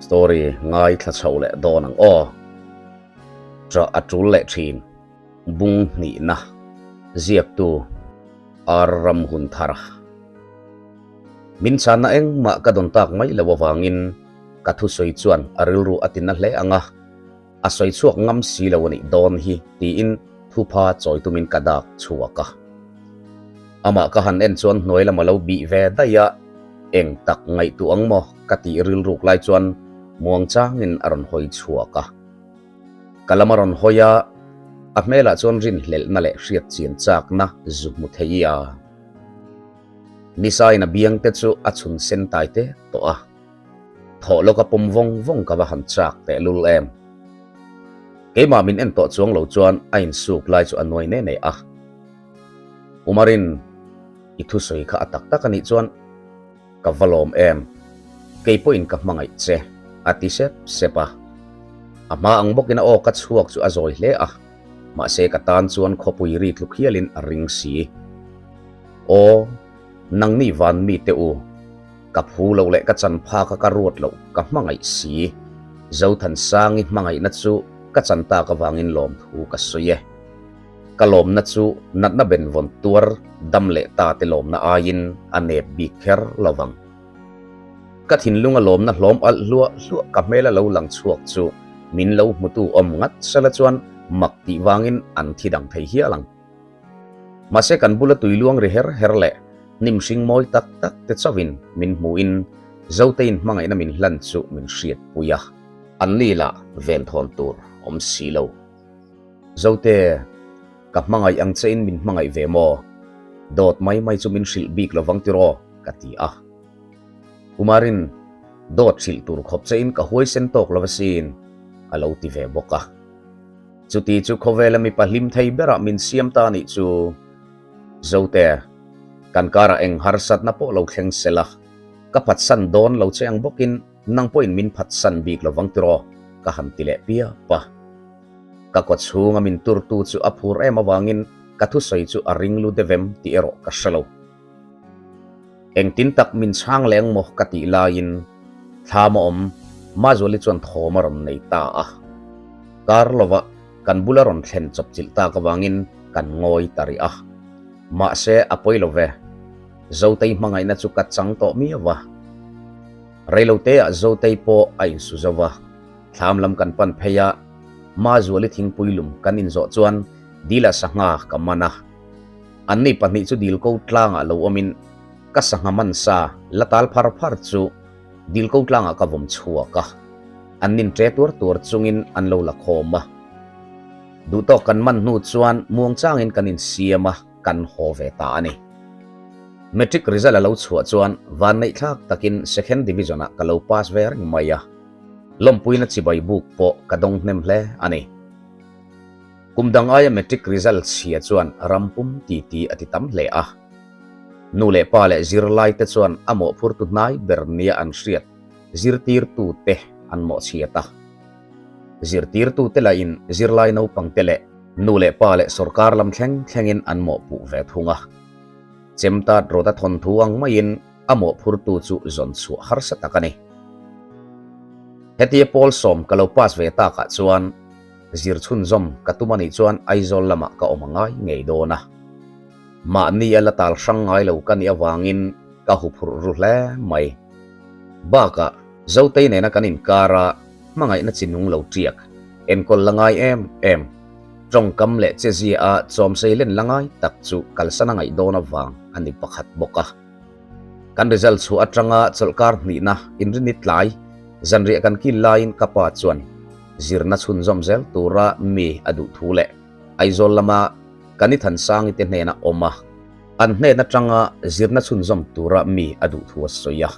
Story ngaithla chho leh dawn ang aw. Ṭah a ṭul leh ṭhin. Bung hnihna ziaktu Ar Ramhunthara. Min chhanna engmah ka dawn tak mai loh avangin ka thusawi chuan a rilru a tina hle ang a, a sawi chhuak ngam si lo a nih dawn hi tiin thupha chawi tumin ka dak chhuak a. Amah ka han en chuan hnuai lam a lo bih ve daih a, eng tak ngaihtuah ang maw ka tih rilruk lai chuan muang changin a rawn hawi chhuak a. Ka lam a rawn hawi a, a hmelah chuan rinhlelhna leh hriat chian chakna zu hmu thei a. Nisain a biang te chu a chhun sen tai te tawh a. Thawh lawka pawm vawng vawng ka va han chak tehlul em. Keimah min en tawh chuang lo chuan a insuk lai chu a nuai ne ne a. Umarin i thusawi kha a tak tak a nih chuan ka va lawm em. Kei pawhin ka hmangaih che a ti sep sep a. A hma ang bawkin a aw ka chhuak chu a zawi hle a. Mahse ka tan chuan khawpui ri tluk hialin a ring si. Aw, nangni van mite u. Ka phu lo leh ka chan phak a ka ruat loh ka hmangaih si. Zothansangi hmangaihna chu ka chan tak avangin lawmthu ka sawi e. Ka lawmna chu natna benvawn tuar dam leh ta te lawmna aiin a nep bik kher lo vang. Ka thinlunga lawmna hlawm alh hluah hluah ka hmel a lo lang chhuak chu min lo hmutu awm ngat sela chuan mak tih vangin an thi dang thei hial ang. Mahse kan bula tui luang ri her her leh hnim hring mawi tak tak te chauhin min hmuhin Zoteiin hmangaihna min hlan chu min hriatpui a. An ni lah venthawn tur awm si lo. Zote, ka hmangaih ang chein min hmangaih ve maw? Dawt mai mai chu min hrilh bik lovang tiraw? ka ti a. Kumarin, dawt hrilh tur khawp chein ka huaisen tawk lo asin, a lo ti ve bawk a. Chuti chu khawvela mipa hlim thei berah min siam ta nih chu. Zote, kan karah eng harsatna pawh lo thleng sela, ka phatsan dawn lo che ang bawkin nang pawhin min phatsan bik lovang tiraw ka han ti leh piap a. Ka kaw chhunga min turtu chu a phur em avangin ka thusawi chu a ring lu deuh em tih erawh ka hre lo. Engtin tak min chhang leng maw ka tih laiin thlam a awm, Mazuali chuan thawm a rawn nei ta a. Kar lova kan bula rawn thlen chawp chilh tak avangin kan ngawi ta rih a. Mahse a pawi lo ve. Zotei hmangaihna chu ka chang tawh miau a. Reiloteah Zotei pawh a insu zo va, thlam lam kan pan phei a, Mazuali thingpui lum kan inzawh chuan dila sangha ka man a. Anni pahnih chu dil ko tlangah lo awmin ka sangha man sa la tal phar phar chu dil ko tlangah ka vawm chhuak a, an nin ṭe tuar tuar chungin an lo la khawm a. Duhtawk kan man hnu chuan muangchangin kan insiam a, kan haw ve ta a ni. Matric result a lo chhuah chuan vanneihthlak takin second division-ah ka lo pass ve reng mai a, lawmpuina chibai buk pawh ka dawng hnem hle a ni. Kum dang aia matric result chhia chuan ram pum titi a ti tam hle a. Nu leh pa leh zirlaite chuan a mawhphurtu hnai ber nia an hriat zirtirtute an mawhchhiat a. Zirtirtute lahin zirlai naupangte leh nu leh pa leh sawrkar lam thleng thlengin an mawhpuh ve thung a. Chemtat rawt a thawnthu ang maiin a mawhphurtu chu zawn chhuah harsa tak a ni. Hetia pawl sawm ka lo pass ve takah chuan Zir chhunzawm ka tum anih chuan Aizawl lamah ka awm a ngai ngei dawn a. Mahni a la tal hrang ngai lo ka nih avangin ka huphurh ru hle mai. Bakah Zotei nena kan inkar a, hmangaihna chi nung lo ṭiak, enkawl la ngai em em, ṭawngkam leh chezia a chawmsei len la ngai tak chu kalsan a ngaih dawn avang a ni pakhat bawk a. Kan result chhuah atanga chawlhkar hnihna inrini tlai zanriah kan kil laiin ka pa chuan zirna chhunzawm zel tura mi a duh thu leh Aizawl lama Kanithansangi te hnena awm a, an hnen atanga zirna chhunzawm tura mi a duh thu a sawi a.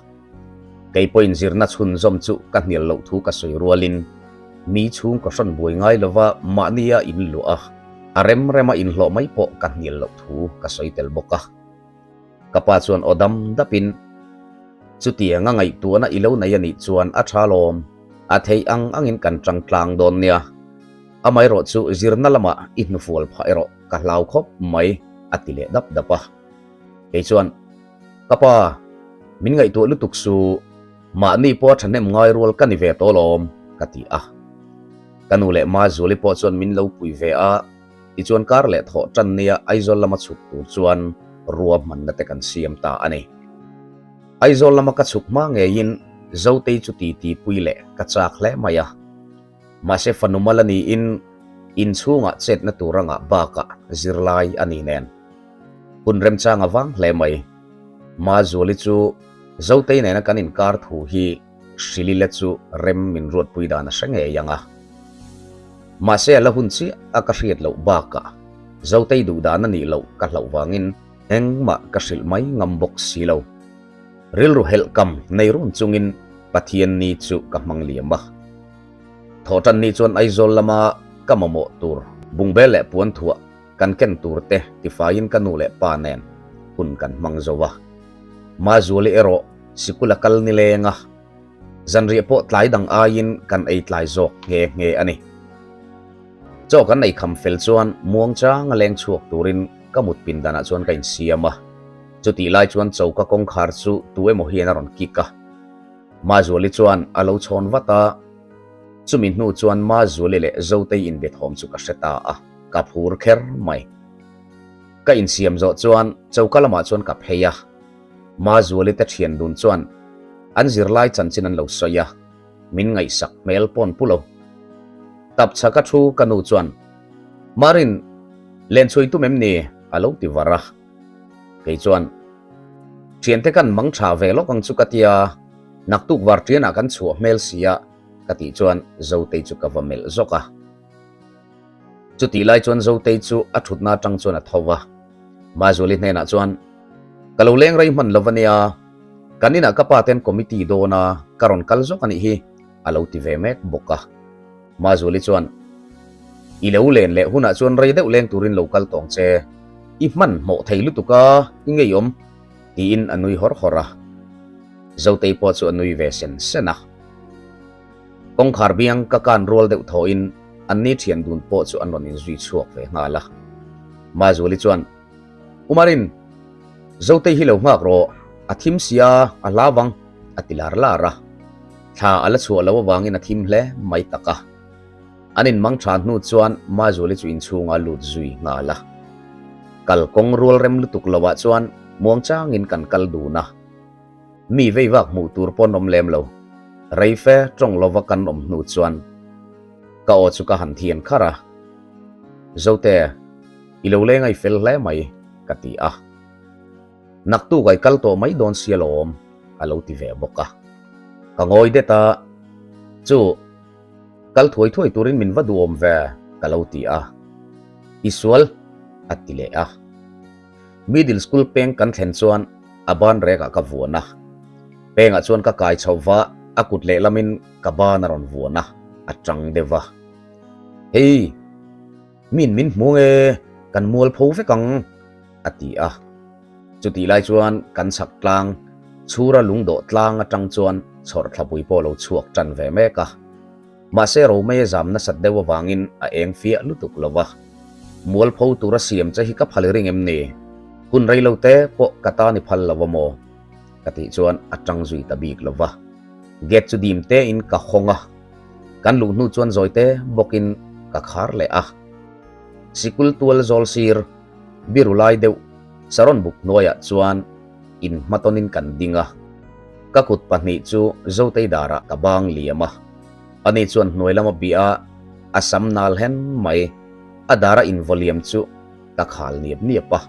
Kei pawhin zirna chhunzawm chu ka hnial loh thu ka sawi rualin mi chhung ka hrawn buai ngai lova mahnia inluah a, a rem rema inhlawh mai pawh ka hnial loh thu ka sawi tel bawk a. Ka pa chuan aw dam dapin, Chutiang a ngaihtuahna i lo nei a nih chuan a tha lawm, a theih ang angin kan tang tlang dawn nia. Amaherawh chu zirna lamah i hnufual phah erawh ka hlau khawp mai, a ti leh dap dap a. Kei chuan, Ka pa, min ngaihtuah lutuk su. Mahni pawh a thahnem ngai rual ka ni ve tawh lawm, ka ti a. Ka nu leh Mazuali pawh chuan min lo pui ve a, tichuan kar leh thawh tan nia Aizawl lama chhuk tur chuan ruahmanna te kan siam ta a ni. Aizawl lama ka chhuk hma ngeiin Zotei chu titi pui leh ka chak hle mai a. Mahse fanu mal a niin inchhungah chetna tur a ngah bakah zirlai a ni nen. Hun remchang a vang hle mai. Mazuali chu Zotei nena kan inkar thu hi Hrilile chu rem min ruatpui dan a hre ngei ang a. Mahse a la hun chiah a ka hriat loh bakah Zotei duh dan a nih loh ka hlauh vangin engmah ka hrilh mai ngam bawk si lo. Rilru helh kam nei run chungin Pathian ni chu ka hmang liam a. Thawhtan ni chuan Aizawl lama ka mamawh tur bungbel leh puanthuah Kan ken tur te tifaiin ka nu leh pa nen hun kan hmang zo a. Mazuali erawh sikul a kal nileng a, zanriah pawh tlai dang aiin kan ei tlai zawk nghe nghe a ni. Chaw kan ei kham fel chuan muangchang a leng chhuak turin ka mut pindanah chuan ka insiam a. Chutih lai chuan choka kawngkhar chu tu emaw hian a rawn kik a. Mazuali chuan a lo chhawn vat a, chumi hnu chuan Mazuali leh Zotei inbethawm chu ka hre ta a. Ka phur kher mai. Ka insiam zawh chuan choka lamah chuan ka phei a, Mazuali te thian dun chuan an zirlai chanchin an lo sawi a, min ngaihsak hmel pawn pu lo. Tap chhaka thu ka nu chuan, Marin, lenchhui tum em ni? a lo ti var a. Kei chuan, Thiante kan mang tha ve lawk ang chu ka tia, naktuk vartianah kan chhuah hmel sia ka tih chuan Zotei chu ka va melh zawk a. Chutih lai chuan Zotei chu a thutna atang chuan a tho va, Mazuali hnenah chuan, Ka lo leng rei hman lo va nia, kan inah ka pa ten committee dawn a, ka rawn kal zawk a nih hi, a lo ti ve mek bawk a. Mazuali chuan, I lo len leh hunah chuan rei deuh leng turin lo kal tawng che, i hmanhmawh thei lutuk a, i ngeiawm, tiin a nui hawr hawr a. Zotei pawh chu a nui ve sen sen a. Kawngkhar biang ka kan rual deuh thawhin anni thian dun pawh chu an rawn inzui chhuak ve nghal a. Mazuali chuan, Umarin, Zotei hi lo nghak rawh, a thim sia, a hlau vang, a ti lar lar a. Thla a la chhuah loh avangin a thim hle mai tak a. An inmang tha hnu chuan Mazuali chu inchhunga lut zui nghal a. Kal kawng rual rem lutuk loah chuan muangchangin kan kal dun a. Mi vei vak hmuh tur pawn awm lem lo. Rei fe tawng lova kan awm hnu chuan ka aw chu ka han thian kharh a. Zote, i lo leng a i fel hle mai, ka ti a. Naktuk a i kal tawh mai dawn sia lawm, a lo ti ve bawk a. Ka ngawi det a, Chu, kal thuai thuai turin min va duhawm ve, ka lo ti a. I sual, a ti leh a. Middle school peng kan thlen chuan a ban rekah ka vuan a, pengah chuan ka kai chhoh va, a kut lehlamin ka ban a rawn vuan a, a tang deuh va. Hei, min min hmu nge, kan mual pho vek ang, a ti a. Chutih lai chuan kan chhak tlang, chhura lungdawh tlang atang chuan chhawrthlapui pawh a lo chhuak tan ve mek a. Mahse Romei a zam nasat deuh avangin a eng fiah lutuk lo va. Mualpho tura siam che hi ka phal i ring em ni? Hun rei lo te pawh ka tan i phal lo a maw? Ka tih chuan a tang zui ta bik lo va. Gate chu dim tein ka hawng a. Kan luh hnu chuan zawi te bawkin ka khar leh a. Sikul tual zawl sir biru lai deuh saron buk hnuaiah chuan inhmatawnin kan ding a. Ka kut pahnih chu Zotei darah ka bang liam a, ani chuan hnuai lama bih a, a sam nal hen mai, a dara invaw liam chu ka khal niap niap a.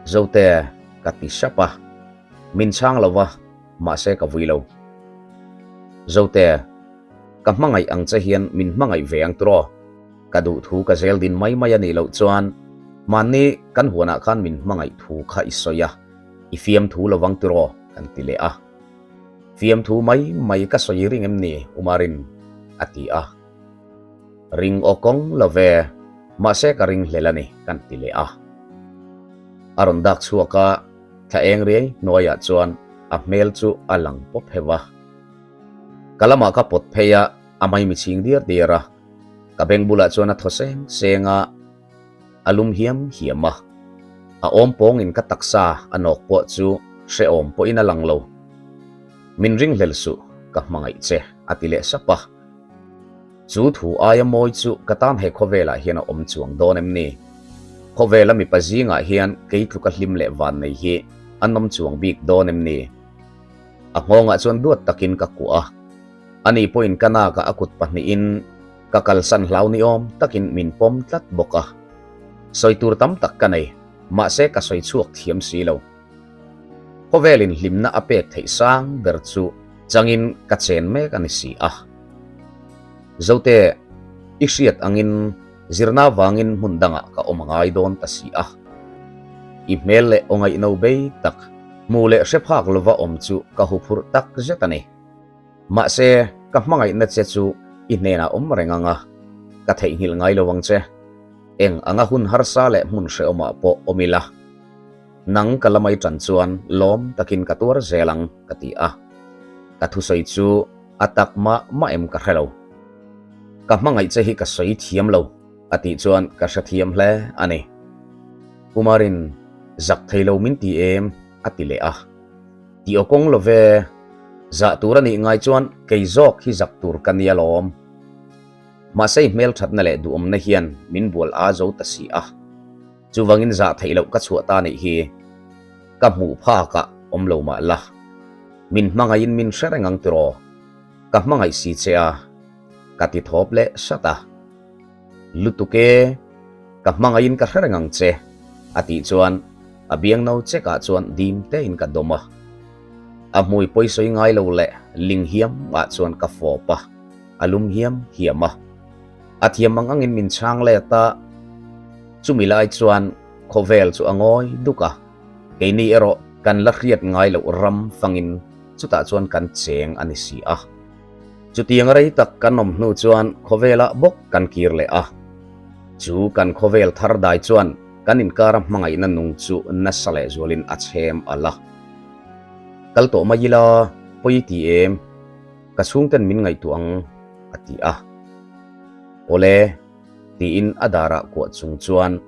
Zote, ka ti sap a, min chhang lo va, mahse ka vui lo. Zote, ka hmangaih ang che hian min hmangaih ve ang turaw? Ka duh thu ka zel din mai mai a nih loh chuan hmanni kan huanah khan min hmangaih thu kha i sawi a, I fiamthu lo vang tiraw? kan ti leh a. Fiamthu mai mai ka sawi ring em ni Umarin? a ti a. Ring aw kawng lo ve, mahse ka ring hlel a ni kan ti leh a. A rawn dak chhuak a, thla eng riai hnuaiah chuan a hmel chu a lang pawp heuh a. Ka lamah ka pawt phei a, a maimi chhing diar diar a. Ka beng bulah chuan a thaw seng seng a. A lum hiam hiam a, a awm pawngin ka taksa a nawk pawh chu hrehawm pawhin a lang lo. Min ringhlel suh, ka hmangaih che, a ti leh sap a. Chu thu aia mawi chu ka tan he khawvelah hian a awm chuang dawn em ni? Khawvela mipa zingah hian kei tluka hlim leh van nei hi an awm chuang bik dawn em ni? A nghawngah chuan duat takin ka kuah a. Ani pawhin ka nakah a kut pahnihin ka kalsan hlau ni awm takin min pawm tlat bawk a. Sawi tur tam tak ka nei, mahse ka sawi chhuak thiam si lo. Khawvelin hlimna a pek theih sang ber chu changin ka chen mek a ni si a. Zote, i hriat angin zirna vangin hmun dangah ka awm a ngai dawn ta si a. I hmel leh aw ngaihno bei tak, hmu leh hre phak lova awm chu ka huphurh tak zet a ni. Mahse, ka hmangaihna che chu i hnenah awm reng ang a, ka theihnghilh ngai lo ang che. Eng anga hun harsa leh hmun hrehawmah pawh awm ila, nang ka la mai tan chuan lawm takin ka tuar zel ang, ka ti a. Ka thusawi chu a tak mah mah em ka hre lo. Ka hmangaih che hi ka sawi thiam lo, a tih chuan ka hrethiam hle a ni. Kumarin, Zak thei lo min ti em? a ti leh a. Ti aw kawng lo ve, zah tur a nih ngai chuan kei zawk hi zak tur ka nia lawm. Mahse i hmelthatna leh duhawmna hian min bual a zo ta si a. Chuvangin zah theih loh ka chhuah ta nih hi ka hmuh phakah awm lo mah la. Min hmangaihin min hre reng ang tiraw? Ka hmangaih si che a, ka ti thawp leh sat a. Lutuk e, ka hmangaihin ka hre reng ang che, a tih chuan a biangno chekah chuan dim tein ka dawm a. A hmui pawisawi ngai lo leh ling hiam ah chuan ka fawp a, a lum hiam hiam a. A thiam ang angin min chhang let a, chumi lai chuan khawvel chu a ngawi duk a, keini erawh kan la hriat ngai loh ram fangin chutah chuan kan cheng a ni si a. Chutiang rei tak kan awm hnu chuan khawvelah bawk kan kir leh a. Chu kan khawvel thar dai chuan kan inkara hmangaihna nung chu nasa leh zualin a chhem alh a. Kal tawh mai ila, pawi ti em? Ka chhungten min ngaihtuah ang, a ti a. Awle, tiin a darah kuah chung chuan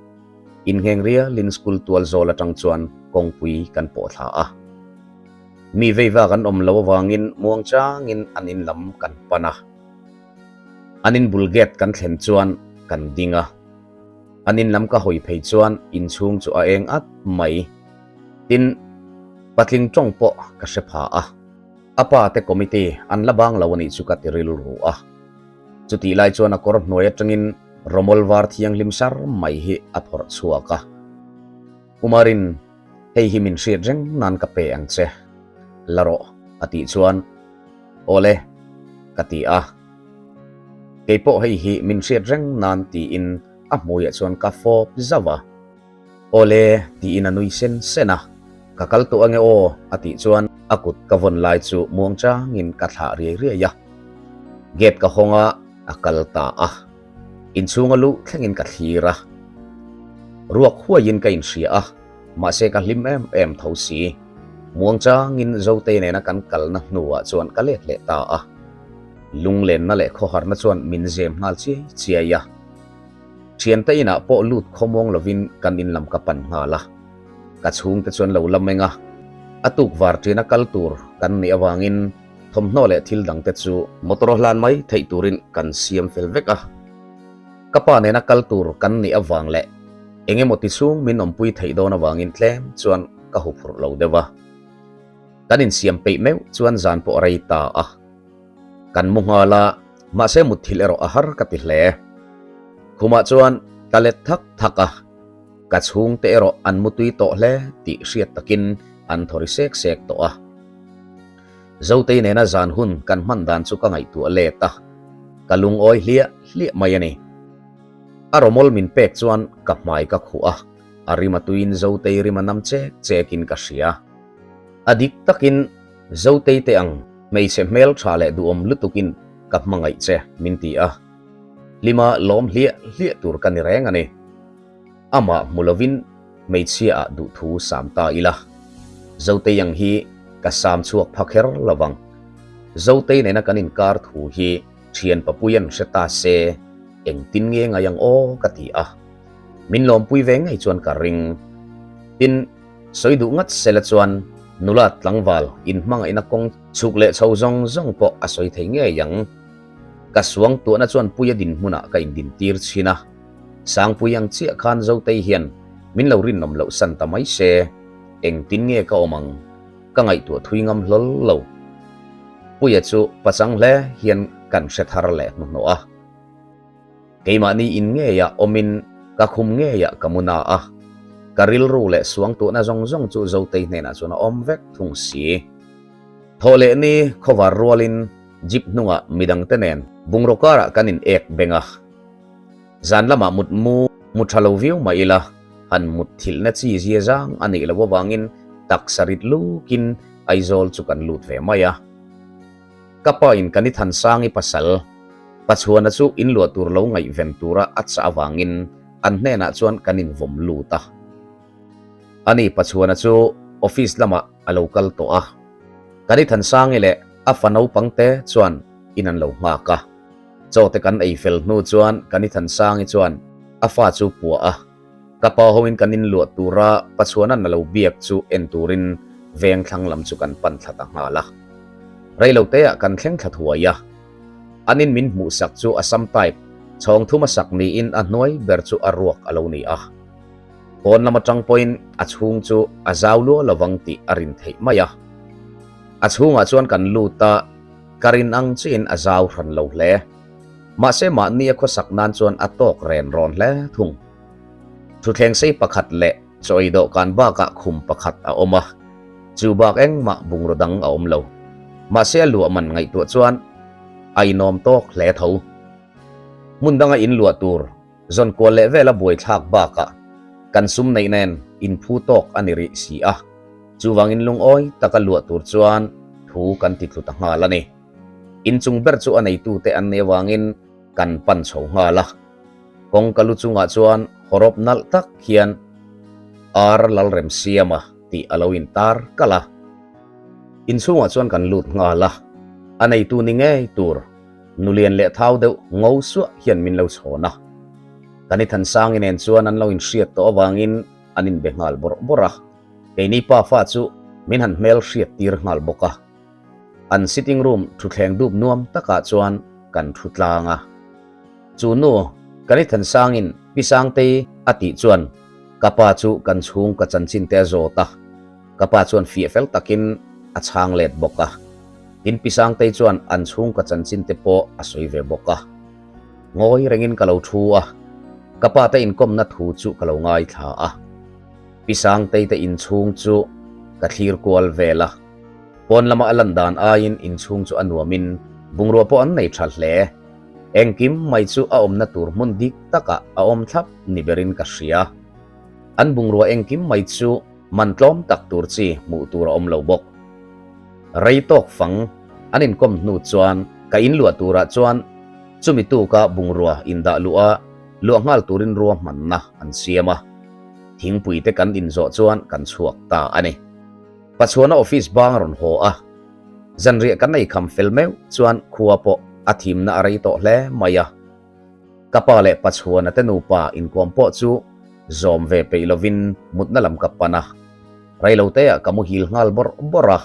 inngheng rialin school tual zawl atang chuan kawngpui kan pawh thla a. Mi veiva kan awm lo avangin muang changin an in lam kan pan a. An in bul gate kan thlen chuan kan ding a. An in lam ka hawi phei chuan inchhung chu a eng at mai. Tin, patling tawng pawh ka hre pha a. A pa te committee an la bang lo a nih chu ka ti rilru a. Chutih lai chuan a kawr hnuai atangin rawmawl var thianghlim sar mai hi a phawrh chhuak a. Umarin, Hei hi min hriat reng nan ka pe ang che, la rawh, a tih chuan, Awle, ka ti a. Kei pawh hei hi min hriat reng nan tiin a hmuiah chuan ka fawp zauh a. Awle, tiin a nui sen sen a. Ka kal tawh ange aw, a tih chuan a kut ka vawn lai chu muang changin ka thlah riai riai a. Gate ka hawng a, a kal ta a. Inchhunga luh thlengin ka thlir a, ruak huaiin ka inhria a, mahse ka hlim em em tho si. Muangchangin Zotei nena kan kalna hnuah chuan ka let leh ta a, lunglenna leh khawharna chuan min zem nghal chiai chiai a. Thiante inah pawh lut khawmuang lovin kan in lam ka pan nghal a, ka chhungte chuan lo la meng a, a tukvar ṭina kal tur kan nih avangin, Thawmhnaw leh thil dangte chu motor hlan mai theih turin kan siam fel vek a. Ka pa nena kal tur kan nih avang leh eng emaw ti chhung min awmpui theih dawn avangin tlem chuan ka huphurh lo deuh a. Kan insiam peih meuh chuan zan pawh a rei ta a. Kan mu nghal a, mahse mutthilh erawh a har ka ti hle. Khumah chuan ka let thak thak a, ka chhungte erawh an mutui tawh hle tih hriat takin an thaw ri sek sek tawh a. Zotei nena zan hun kan hman dan chu ka ngaihtuah let a, ka lungawi hliah hliah mai a ni. A rawmawl min pek chuan ka hmai ka khuh a, a rim a tuiin Zotei rim a nam chek chekin ka hria. A dik takin Zotei te ang hmeichhe hmel tha leh duhawm lutukin ka hmangaih che min ti a, hlima lawm hliah hliah tur ka ni reng a ni. Amah hmu lovin hmeichhia ah duhthu sam ta ila, Zotei ang hi ka sam chhuak pha kher lo vang. Zotei nena kan inkar thu hi thian papui an hre ta se, engtin nge ngai ang aw ka ti a. Min lawmpui ve ngei chuan ka ring. Tin, sawi duh ngat sela chuan Nula tlangval inhmangaihna kawng chhuk leh chho zawng zawng pawh a sawi thei ngei ang. Ka suang tuahna chuan Puia dinhmunah ka indintir chhin a. Sangpui ang chiah khan Zotei hian min lo rinawm loh san ta mai se, engtin nge ka awm ang? Ka ngaihtuah thui ngam hlawl lo. Puia chu pachang hle hian kan hre thar leh hnuhnawh a. Keimahni in ngeiah awmin ka khum ngeiah ka mu na a, ka rilru leh suangtuahna zawng zawng chu Zotei hnenah chuan a awm vek thung si. Thawh leh ni khawvar rualin jeep hnungah midangte nen bungraw karah kan in ek beng a. Zan lamah mut mu mu tha lo viau mah ila han mut thilhna chi zia zang a nih loh avangin taksa rit lukin Aizawl chu kan lut ve mai a. Ka pa in kan i Thansangi pasal Pachuana chu in luah tur lo ngaihven tura a chah avangin an hnenah chuan kan invawm lut a. Ani Pachuana chu office lamah a lo kal tawh a. Kan i Thansangi leh a fa naupangte chuan in an lo nghak a. Chaw te kan ei fel hnu chuan kan i Thansangi chuan a fa chu puah a. Ka pa hoin kan inluah tura Pachuana'n a lo biak chu en turin veng thlang lam chu kan pan thla ta nghal a. Reilo teah kan thleng thla thuai a. An in min hmuhsak chu a sam type chhawng thum a sak niin a hnuai ber chu a ruak a lo ni a. Pawn lam atang pawhin a chhung chu a zau luah lovang tih a rin theih mai a. A chhungah chuan kan lut a, ka rin ang chiin a zau hran lo hle. Mahse mahni a khawsak nan chuan a tawk ren rawn hle thung. Thutthleng sei pakhat leh chaw ei dawhkan bakah khum pakhat a awm a, chu bak engmah bungraw dang a awm lo. Mahse a luah man ngaihtuah chuan a inawm tawk hle tho. Hmun danga in luah tur zawn kual leh vela buaithlak bakah kan sum neih nen inphu tawk a ni rih si a, chuvangin lungawi taka luah tur chuan thu kan ti tlu ta nghal a ni. Inchung ber chu a neitute an nih avangin kan pan chho nghal a. Kawngka lu chungah chuan hawrawp nalh tak hian Ar Lalremsiama tih a lo intar kalh a. Inchhungah chuan kan lut nghal a, a neitu ni ngei tur nulian leh thau deuh ngo suah hian min lo chhawn a. Kan i Thansangi nen chuan an lo inhriat tawh avangin an inbe nghal bawrh bawrh a. Keini pafa chu min han hmel hriat tir nghal bawk a. An sitting room thutthleng dup nuam takah chuan kan thu tlang a. Chu nu, kan i Thansangin Pi Sangtei a tih chuan ka pa chu kan chhung ka chanchin te a zawt a. Ka pa chuan fiah fel takin a chhang let bawk a. Tin Pi Sangtei chuan an chhung ka chanchin te pawh a sawi ve bawk a. Ngawi rengin ka lo thu a, ka pa te inkawmna thu chu ka lo ngaithla a. Pi Sangtei te inchhung chu ka thlir kual vel a. Pawn lama a lan dan aiin inchhung chu a nuamin bungrua pawh an nei tha hle. Engkim mai chu a awmna tur hmun dik takah a awm thlap ni berin ka hria. An bungrua engkim mai chu man tlawm tak tur chi hmuh tur a awm lo bawk. Rei tawk fang an inkawm hnu chuan ka inluah turah chuan chumi tuka bungrua indah luh a luah nghal turin ruahmanna an siam a. Thingpui te kan inzawh chuan kan chhuak ta a ni. Pachuana office bang a rawn haw a, zanriah kan ei kham fel meuh chuan khua pawh a thimna a rei tawh hle mai a. Ka pa leh Pachuana te nupa inkawm pawh chu zawm ve peih lovin mutna lam ka pan a, reiloteah ka muhil nghal bawrh bawrh a.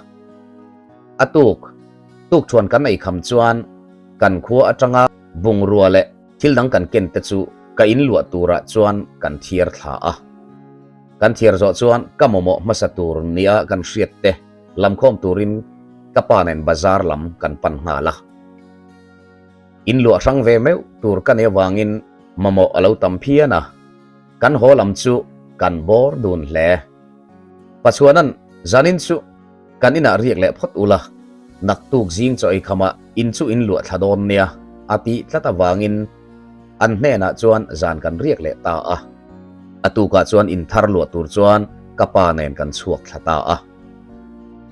A tuk tuk thuan kan ei kham chuan kan khua atanga bungrua leh thil dang kan ken te chu ka inluah turah chuan kan thiar thla a. Kan thiar zawh chuan ka mamawh hmasa tur nia kan hriat te lamkhawm turin ka pa nen bazar lam kan pan nghal a. In luah hrang ve meuh tur ka nih avangin mamawh a lo tam phian a, kan haw lam chu kan bawr dun hle. Pachuanan zanin chu kan inah riak leh phawt ula, naktuk zing chaw ei khamah in chu in luah thla dawn nia a tih tlat avangin an hnenah chuan zan kan riak leh ta a. A tukah chuan inthar luah tur chuan ka pa nen kan chhuak thla ta a.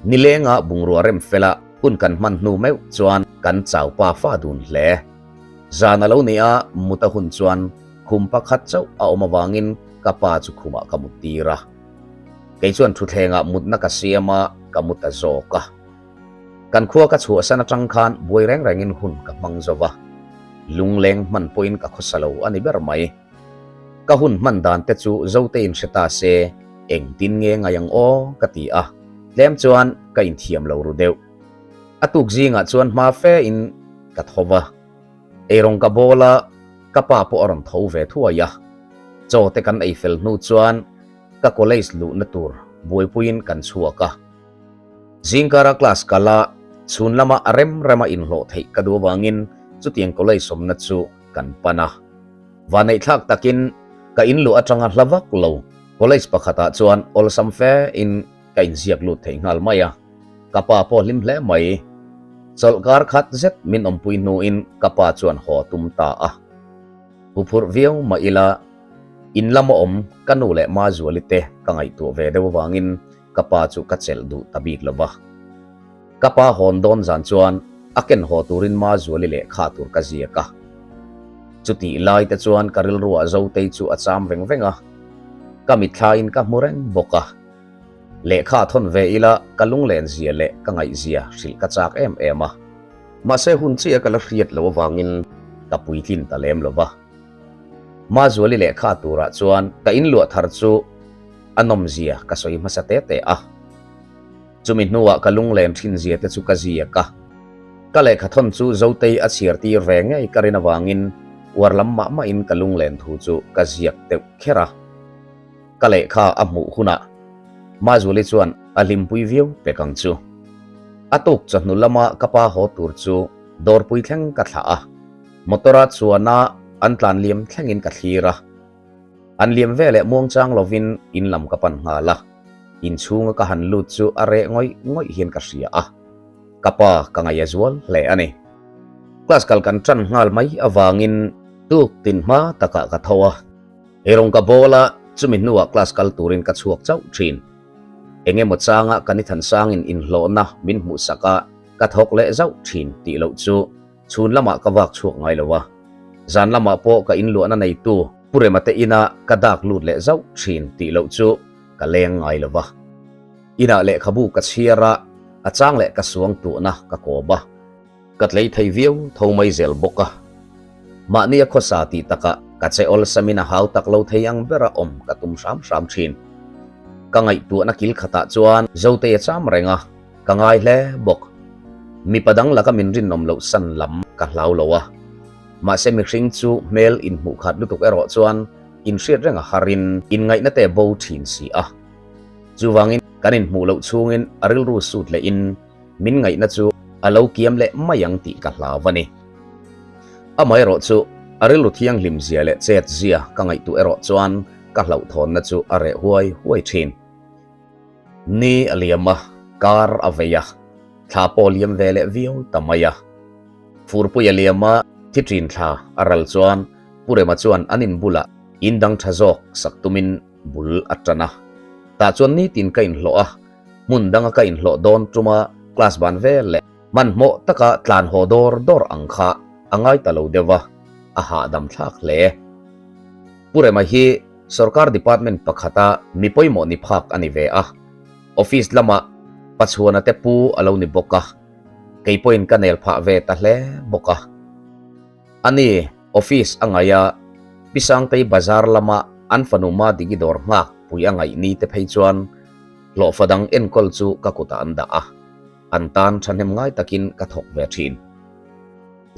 Nilenga bungrua rem fela hun kan hman hnu meuh chuan kan chau pa fa dun hle. Zan a lo ni a, mut a hun chuan khum pakhat chauh a awm avangin ka pa chu khumah ka mut tir a. Kei chuan thutthlengah mutna ka siam a, ka mu ta zawk a. Kan khua ka chhuahsan atang khan buai reng rengin hun ka hmang zo va, lungleng hman pawhin ka khawsa lo a ni ber mai. Ka hun hman dan te chu Zotein hre ta se, engtin nge ngai ang aw ka ti a. Tlem chuan ka inthiam lo ru deuh. A tuk zingah chuan hma fe in ka tho va. Eirawng ka bawl a, ka pa pawh a rawn tho ve thuai a. Chaw te kan ei fel hnu chuan ka college luhna tur buaipuiin kan chhuak a. Zingkara class kal a, chhun lama a rem rema inhlawh theih ka duh avangin chutiang college awmna chu kan pan a. Vaneihthlak takin ka inluh atanga hla vak lo college pakhatah chuan awlsam fe in ka inziak lut thei nghal mai a, ka pa pawh hlim hle mai. Chawlhkar khat zet min awmpui hnuin ka pa chuan haw tum ta a. Huphurh viau mah ila in lama awm ka nu leh Mazuali te ka ngaihtuah ve deuh avangin ka pa chu ka chelh duh ta bik lo va. Ka pa hawn dawn zan chuan a ken haw turin Mazuali lehkha tur ka ziak a. Chutih lai te chuan ka rilruah Zotei chu a cham veng veng a, ka mitthlain ka hmu reng bawk a. Lehkha thawn ve ila ka lunglen zia leh ka ngaihzia hrilh ka chak em em a. Mahse hun chiah ka la hriat loh avangin ka puitlin ta lem lo va. Mazuali lehkha turah chuan ka inluah thar chu a nawmzia ka sawi hmasa te te a. Chumi hnuah ka lunglen thin zia te chu ka ziak a. Ka lehkha thawn chu Zotei a chhiar tir ve ngei ka rin avangin uar lam mah mahin ka lunglen thu chu ka ziak deuh kher a. Ka lehkha a hmuh hunah Mazuali chuan a hlimpui viau pek ang chu. A tuk chawhnu lama ka pa haw tur chu dawrpui thleng ka thlah a, motor-a chuana an tlan liam thlengin ka thlir a. An liam veleh muangchang lovin in lam ka pan nghal a, inchhunga ka han lut chu a reh ngawih ngawih hian ka hria a, ka pa ka ngaih a zual hle a ni. Class kal kan tan nghal mai avangin tuk tin hma takah ka tho a. Eirawng ka bawl a, chumi hnuah class kal turin ka chhuak chauh thin. Eng emaw changa ka ni thansangin inhlawhna min hmuhsak a, ka thawk leh zauh thin tih loh chu chhun lamah ka vak chhuak ngai lo a. Zan lamah pawh ka inluahna neitu Pu Rema te inah ka dak lut leh zauh thin tih loh chu ka leng ngai lo va. Inah lehkhabu ka chhiar a, a chang leh ka suang tuhna ka kawm a. Ka tlei thei viau tho mai zel bawk a. Mahni a khawsa tih takah ka che awlsamin a hau tak lo thei ang bera awm ka tum hram hram thin. Ka ngaihtuahna kil khatah chuan Zotei a cham reng a, ka ngai hle bawk. Mipa dang laka min rinawm loh san lam ka hlau lo a. Mahse mihring chu hmel inhmuh khat lutuk erawh chuan inhriat reng a harin inngaihna te bo thin si a. Chuvangin kan inhmuh loh chhungin a rilru sut lehin Min ngaihna chu a lo kiam leh mai ang tih ka hlau a ni. Amaherawh chu a rilru thianghlim zia leh chet zia ka ngaihtuah erawh chuan ka hlauhthawnna chu a reh huai huai thin. Ni a liam a, kar a vei a, thla pawh liam ve leh viau ta mai a. Furpui a liam a, thi ṭin thla a ral chuan Pu Rema chuan an in bulah in dang ṭha zawk sak tumin bul a ṭan a. Tah chuan nitin ka inhlawh a, Hmun danga ka inhlawh dawn tuma class ban vel leh hmanhmawh taka tlan haw dawr dawr ang kha a ngai ta lo deuh a, a hahdam thlak hle. Pu Rema hi sorkar department pakhata mi pawimawh ni phak a ni ve a, office lamah Pachhuana te pu a lo ni bawk a, kei pawhin ka nel phah ve ta hle bawk a. A ni, office a ngaih a, Pi Sangtei bazar lama an fanu Madigi dawr nghak pui a ngaih ni te phei chuan hlawhfa dang enkawl chu ka kutah an dah a, an tan thahnem ngai takin ka thawk ve thin.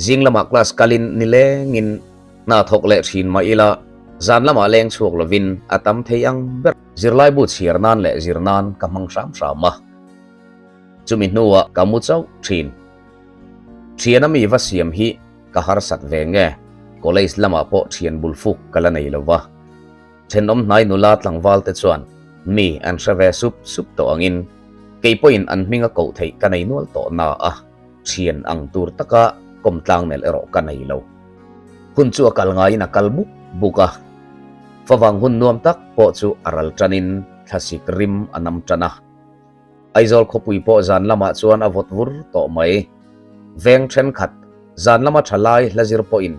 Zing lamah class kalin nilengin hna thawk leh thin mah ila, zan lamah leng chhuak lovin a tam thei ang ber. Zirlaibu chhiar nan leh zir nan ka hmang hram hram a, chumi hnuah ka mu chauh thin. Thian a mi va siam hi ka harsat ve nge, college lamah pawh thian bul fuk ka la nei lo va. Thenawm hnai nula tlangval te chuan mi an hre ve sup sup tawh angin kei pawhin an hminga koh theih ka nei nual tawh na a, thian ang tur taka kawm tlang nel erawh ka nei lo. Hun chu a kal ngaiin a kal buk buk a, favang hun nuam tak pawh chu a ral tanin thlasik rim a nam tan a. Aizawl khawpui pawh zan lamah chuan a vawt vur tawh mai. Veng thenkhat zan lama tha lai hla zir pawhin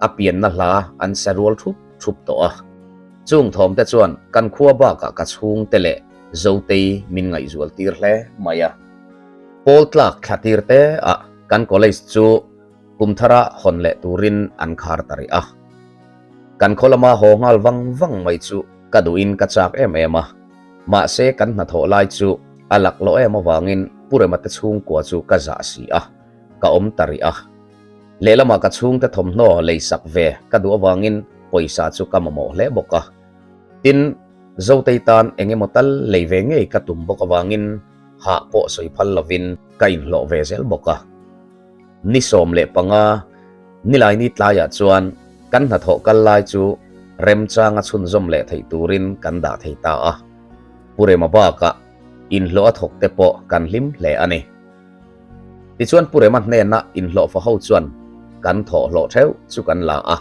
a pianna hla an sa rual thup thup tawh a. Chung thawmte chuan kan khua bakah ka chhungte leh Zotei min ngaihzual tir hle mai a. Pawl tlak thla tir te ah kan college chu kum thara hawn leh turin an khar ta rih a. Kan khaw lama haw nghal vang vang mai chu ka duhin ka chak em em a. Mahse kan hnathawh lai chu A laklawh em avangin Pu Rema te chhungkua chu ka zah si a, ka awm ta rih a. Lehlamah ka chhungte thawmhnaw leisak ve ka duh avangin pawisa chu ka mamawh hle bawk a. Tin, Zotei tan eng emaw tal lei ve ngei ka tum bawk avangin hah pawh sawi phal lovin ka inhlawh ve zel bawk a. Ni 15, Nilaini tlaiah chuan kan hnathawh kal lai chu remchanga chhunzawm leh theih turin kan dah thei ta a. Pu Rema bakah inhlawh a thawk te pawh kan hlim hle a ni. Tichuan Pu Rema hnena inhlawh fa ho chuan kan thawh hlawh theuh chu kan la a.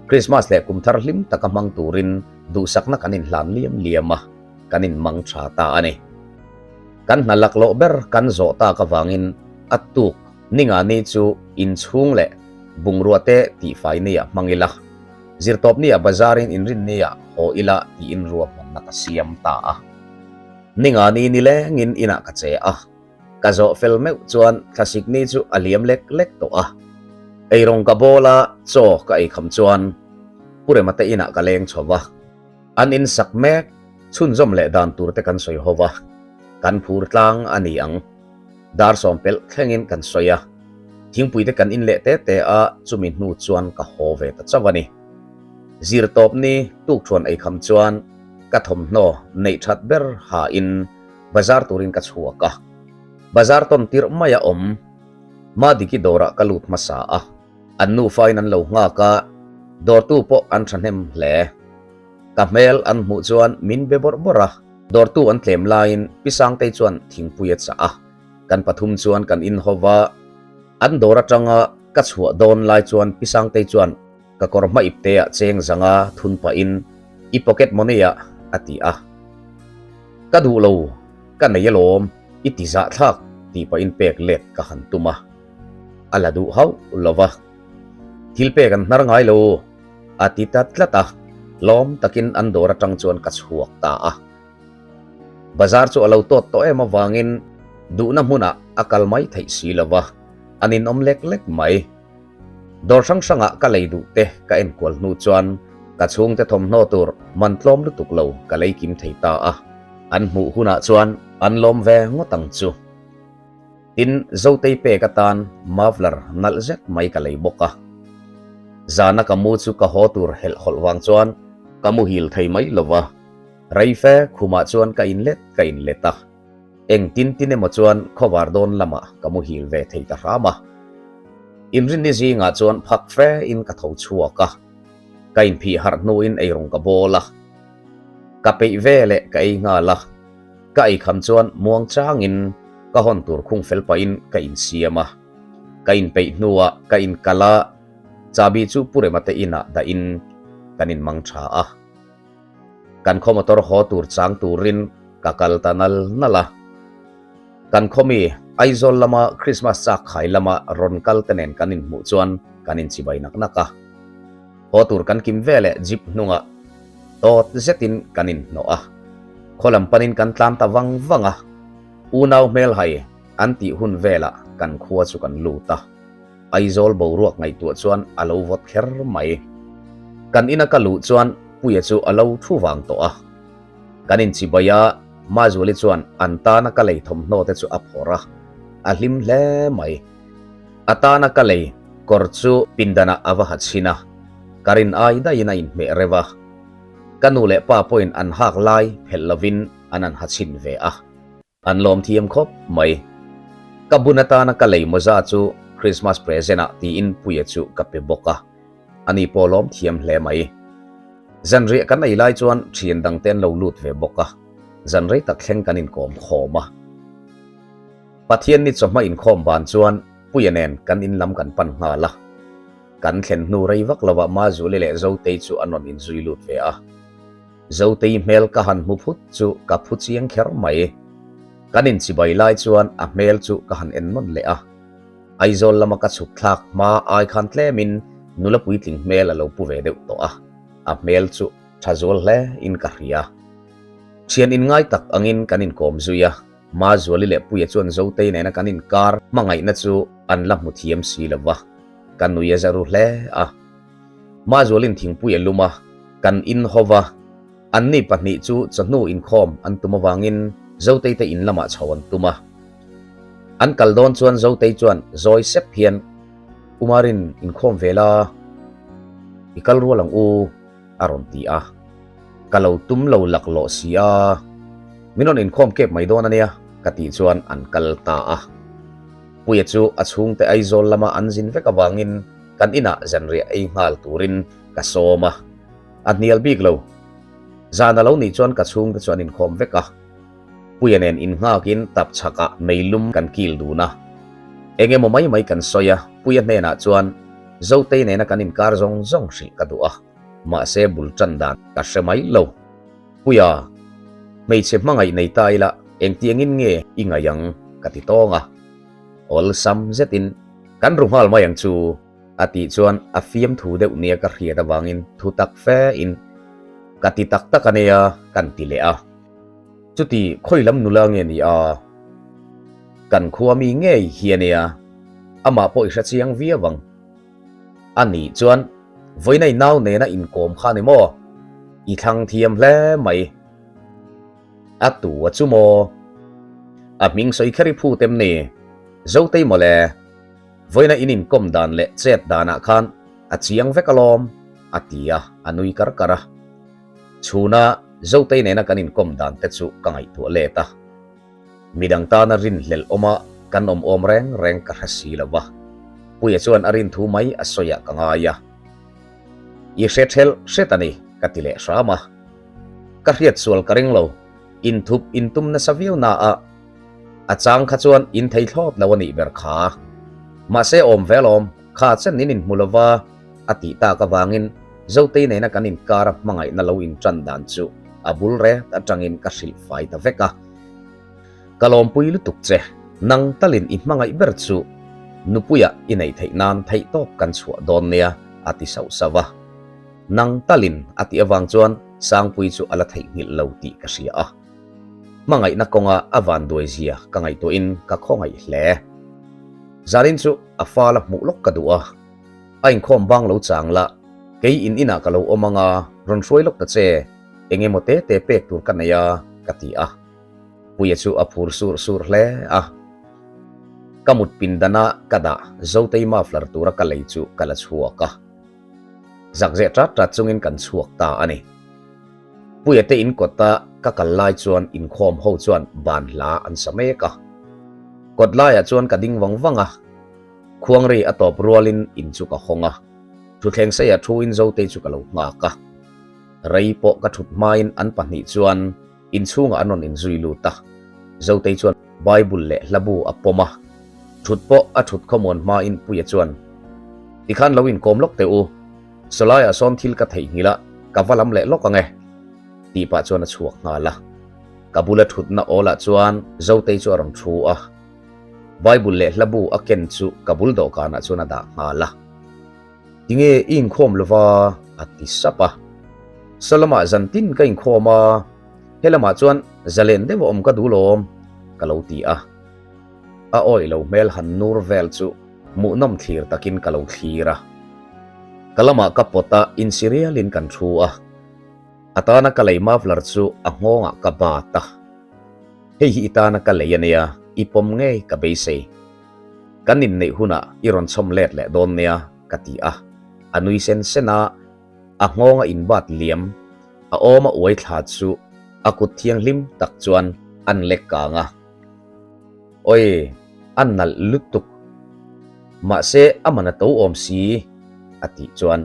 Krismas leh kum thar hlim taka hmang turin duhsakna kan inhlan liam liam a, kan inmang tha ta a ni. Kan hna laklawh ber kan zawh tak avangin a tuk Ningani chu inchhung leh bungrua te tihfai nia hmang ila, zirtawp nia bazarin inrin nia haw ila tiin ruahmanna ka siam ta a. Ningani nilengin inah ka che a, ka zawh fel meuh chuan thlasik ni chu a liam lek lek tawh a. Eirawng ka bawl a, chaw ka eikham chuan Pu Rema te inah ka leng chho va. An insak mek chhunzawm leh dan tur te kan sawi ho va, kan phur tlang a ni ang. Dar 10 pelh thlengin kan sawi a, thingpui te kan in leh te te a, chumi hnu chuan ka haw ve ta chauh a ni. Zirtawp ni tukthuan eikham chuan ka thawmhnaw neih that ber ha in bazar turin ka chhuak a, bazar tawn tirh mai a awm. Madiki dawrah ka lut hmasa a, an nufa in an lo nghak a, dawrtu pawh an thahnem hle. Ka hmel an hmuh chuan min be bawrh bawrh a. Dawrtu an tlem laiin Pi Sangtei chuan thingpui a chah a, kan pathum chuan kan inhaw va. An dawr atanga ka chhuah dawn lai chuan Pi Sangtei chuan ka kawr hma ipte ah cheng zanga thun pahin I pocket money ah a ti a. Ka duh lo, ka nei alawm, i ti zahthlak tih pahin pek let ka han tum a. A la duh hauh lo va. Thil pek an hnar ngai lo. A ti ta tlat a, lawm takin an dawr atang chuan ka chhuak ta a. Bazar chu a lo tawt tawh em avangin duhna hmunah a kal mai theih si lo va, a ninawm lek lek mai. Dawr hrang hrangah ka lei duh te ka enkual hnu chuan ka chhungte thawmhnaw tur man tlawm lutuk lo ka lei kim thei ta a, an hmuh hunah chuan an lawm ve ngawt ang chu. Tin, Zotei pek atan muffler nalh zet mai ka lei bawk a. Zana ka mu chu ka haw tur helh hawlh vang chuan ka muhil thei mai lo va, rei fe khumah chuan ka inlet ka inlet a. Eng tin tin emaw chuan khawvar dawn lamah ka muhil ve thei ta hram a. Inrinni zingah chuan phak fe in ka tho chhuak a, ka inphih harh hnuin eirawng ka bawl a. Ka peih ve leh ka ei nghal a. Ka eikham chuan muang changin ka hawn tur khung fel pahin ka insiam a. Ka inpeih hnuah ka inkal a, chahbi chu Pu Rema te inah dahin kan inmang tha a. Kan khaw motor haw tur chang turin ka kal ta nal nal a. Kan khaw mi Aizawl lama Christmas chak khai lama rawn kal te nen kan inhmuh chuan kan inchibai nak nak a. Haw tur kan kim veleh jeep hnungah Tawt zetin kan inhnawh a, khaw lam panin kan tlan ta vang vang a, unau hmelhai an tih hun velah kan khua chu kan lut a, Aizawl boruak ngaihtuah chuan a lo vawt kher mai. Kan ina ka luh chuan Puia chu a lo thu vang tawh a, kan inchibai a, Mazuali chuan an tana ka lei thawmhnaw te chu a phawrh a, a hlim hle mai. A tana ka lei kawr chu pindanah a va ha chhin a, ka rin ai daihin a inhmeh reuh a. Ka nu leh pa pawhin an hak lai phelh lovin an an ha chhin ve a, an lawm thiam khawp mai. Ka bun atana ka lei mawza chu Christmas present ah tiin Puia chu ka pe bawk a, ani pawh lawm thiam hle mai. Zanriah kan ei lai chuan thian dangte an lo lut ve bawk a, zan rei tak thleng kan inkawm khawm a. Pathian ni chawhma inkhawm ban chuan Puia nen kan in lam kan pan nghal a. Kan thlen hnu rei vak lovah Mazuli leh Zotei chu an rawn inzui lut ve a. Zotei hmel ka han hmu phut chu ka phu chiang kher mai. Kan inchibai lai chuan a hmel chu ka han en nawn leh a. Aizawl lama ka chhuk thlak hma ai khan tlemin nula puitling hmel a lo pu ve deuh tawh a, a hmel chu tha zual hle in ka hria. Thian inngai tak angin kan inkawm zui a. Mazuali leh Puia chuan Zotei nena kan inkar hmangaihna chu an la hmu thiam si lo va, ka nui a za ru hle a. Mazualin thingpui a lum a, kan inhaw va, anni pahnih chu chawhnu inkhawm an tum avangin Zotei te in lamah chho an tum a. An kal dawn chuan Zotei chuan zawi sep hian Umarin inkhawm ve la, i kal rual ang u a rawn ti a. Ka lo tum lo laklawh si a, min rawn inkhawm kep mai dawn a nia ka tih chuan an kal ta a. Puia chu a chhungte Aizawl lama an zin vek avangin kan inah zanriah ei nghal turin ka sawm a, a hnial bik lo. Zan a lo nih chuan ka chhungte chu an inkhawm vek a. Puia nen innghakin tap chhakah meilum kan kil dun a. Eng emaw mai mai kan sawi a, Puia hnenah chuan Zotei nena kan inkar zawng zawng hrilh ka duh a, mahse bul tan dan ka hre mai lo. Puia, hmeichhe hmangaih nei ta ila engtiangin nge i ngaih ang? ka ti tawng a. Awlsam zetin kan ru nghal mai ang chu. A tih chuan a fiamthu deuh nia ka hriat avangin thu tak fe in ka ti tak tak a nia kan ti leh a. Chuti khawi lam nula nge ni a? Kan khua mi ngei hi a nia, amah pawh i hre chiang viau ang. A nih chuan vawiinai nau nena inkawm kha ni maw? I thlang thiam hle mai. A tu a chu maw? A hming sawi kher i phut em ni? Zotei mawle. Vawiina in inkawm dan leh chet danah khan a chiang vek alawm, a ti a, a nui kar kar a. Chhuna Zotei nena kan inkawm dan te chu ka ngaihtuah let a. Midang tana rinhlelh awma kan awm awm reng reng ka hre si lo va. Puia chuan a rin thu mai a sawiah ka ngai a. I hre thelh hret a ni, ka ti leh hram a. Ka hriat sual ka ring lo, inthup intum nasa viau naah A chang kha chuan in thei thlawt lo a nih ber kha. Mahse awm ve alawm, kha chen in inhmu lova a tih tak avangin Zotei nena kan inkara hmangaihna lo intan dan chu a bul ret atangin ka hrilh fai ta vek a. Ka lawmpui lutuk che, nang talin i hmangaih ber chu nupuia i neih theih nan theihtawp kan chhuah dawn nia a ti sauh sauh a. Nang talin a tih avang chuan Sangpui chu a la theihnghilh lo tih ka hria a. Hmangaihna kawnga a vanduai zia ka ngaihtuahin ka khawngaih hle. Zanin chu a fala hmuh lawk ka duh a, a inkhawm bang lo chang la, kei in inah ka lo awm anga rawn hruai lawk ta che, eng emaw te te pek tur ka nei a, ka ti a. Puia chu a phur sur sur hle a. Ka mut pindana ka dah Zotei muffler tura ka lei chu ka la chhuak a. Zakzeh tat tat chungin kan chhuak ta a ni. Puia te in kawta ka kal lai chuan inkhawm ho chuan ban hla an sa mek a. Kawt laiah chuan ka ding vang vang a, khuangri a tawp rualin in chu ka hawng a, thutthleng seiah thuin Zotei chu ka lo nghak a. Rei pawh ka thut hmain an pahnih chuan inchhungah an rawn inzui lut a, Zotei chuan Bible leh hlabu a pawm a, thut pawh a thut khawmuan hmain Puia chuan, Tikhan lo inkawm lawk teh u. Sawlaiah sawn thil ka theihnghilh a, ka va lam leh lawk ang e, tih pah chuan a chhuak nghal a. Ka bula thutna awlah chuan Zotei chu a rawn thu a, Bible leh hlabu a ken chu ka bul dawhkanah chuan a dah nghal a. Tinge i inkhawm lova? a ti sap a. Saw lamah zan tin ka inkhawm a, he lamah chuan zalen deuh a awm ka duh lawm, ka lo ti a. A awih lo hmel han nur vel chu Hmuhnawm thlir takin ka lo thlir a. Ka lamah ka pawt a, insirialin kan thu a. A tana ka lei muffler chu a nghawngah ka bat a. Hei hi i tana ka lei a nia, i pawm ngei ka beisei. Kan inneih hunah i rawn chhawm let leh dawn nia, ka ti a. A nui sen sen a, a nghawnga inbat liam, a awma uai thla chu a kut thianghlim tak chuan an lek kang a. Oi, a nalh lutuk. Mahse, a man a to awm si, a tih chuan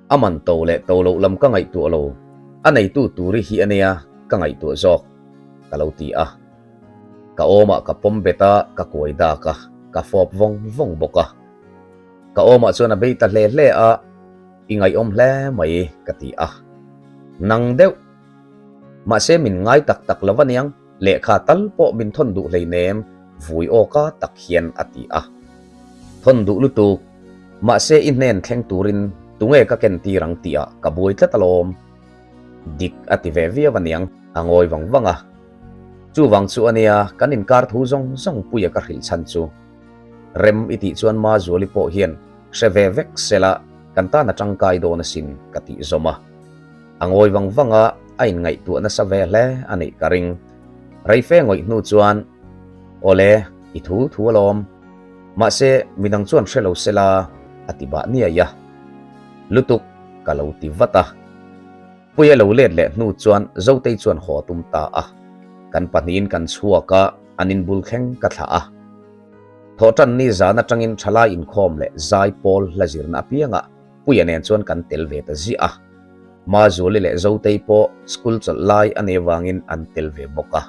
a man to leh to loh lam ka ngaihtuah lo, a neitu turi hi a nia ka ngaihtuah zawk, ka lo ti a. Ka awmah ka pawm bet a, ka kuai dak a, ka fawp vawng vawng bawk a. Ka awmah chuan a bei ta hle hle a, i ngaihawm hle mai, ka ti a. Nang deuh. Mahse, min ngai tak tak lo aniang. Lehkha tal pawh min thawn duh hleinem, vui awka tak hian a ti a. Thawn duh lutuk, mahse i hnen thleng turin tunge ka ken tir ang tih ah ka buai tlat alawm. Dik a ti ve viau aniang, a ngawi vang vang a. Chuvang chu ania kan inkar thu zawng zawng puia ka hrilh chhan chu. Rem i tih chuan Mazuali pawh hian hre ve vek sela kan tan a tangkai dawn asin ka tih zawm a. A ngawi vang vang a, a inngaihtuah nasa ve hle a nih ka ring. Reife ngawih hnu chuan, Awle, i thu thu alawm. Mahse, midang chuan hre lo se la, a ti bah niai a. Lutuk, ka lo ti vat a. Puia lo let leh hnu chuan Zotei chuan haw a tum ta a. Kan pahnihin kan chhuak a, an inbul thleng ka thlah a. Thawhṭan ni zan aṭangin ṭhalai inkhawm leh zai pawl hla zirna apiangah Puia nen chuan kan tel ve ta ziah a. Mazuali leh Zotei pawh school chawlh lai a nei avangin an tel ve bawk a,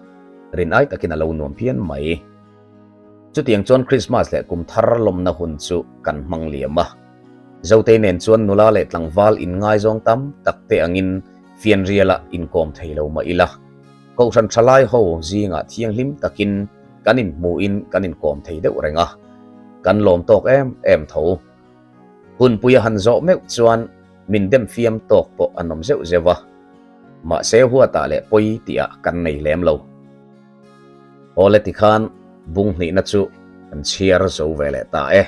rin ai takin a lo nuam phian mai. Chutiang chuan Krismas leh kum thar lawmna hun chu kan hmang liam a. Zotei nen chuan nula leh tlangval inngaizawng tam tak te angin fianrialah inkawm thei lo mah ila, Kohhran thalai ho zingah thianghlim takin kan inhmuhin kan inkawm thei deuh reng a, kan lawm tawk em em tho. Hunpui a han zawh meuh chuan min dem fiam tawk pawh an awm zeuh zeuh a, mahse huatah leh pawi tihah kan nei lem lo. Awle tikhan bung hnihna chu kan chhiar zo ve leh ta e.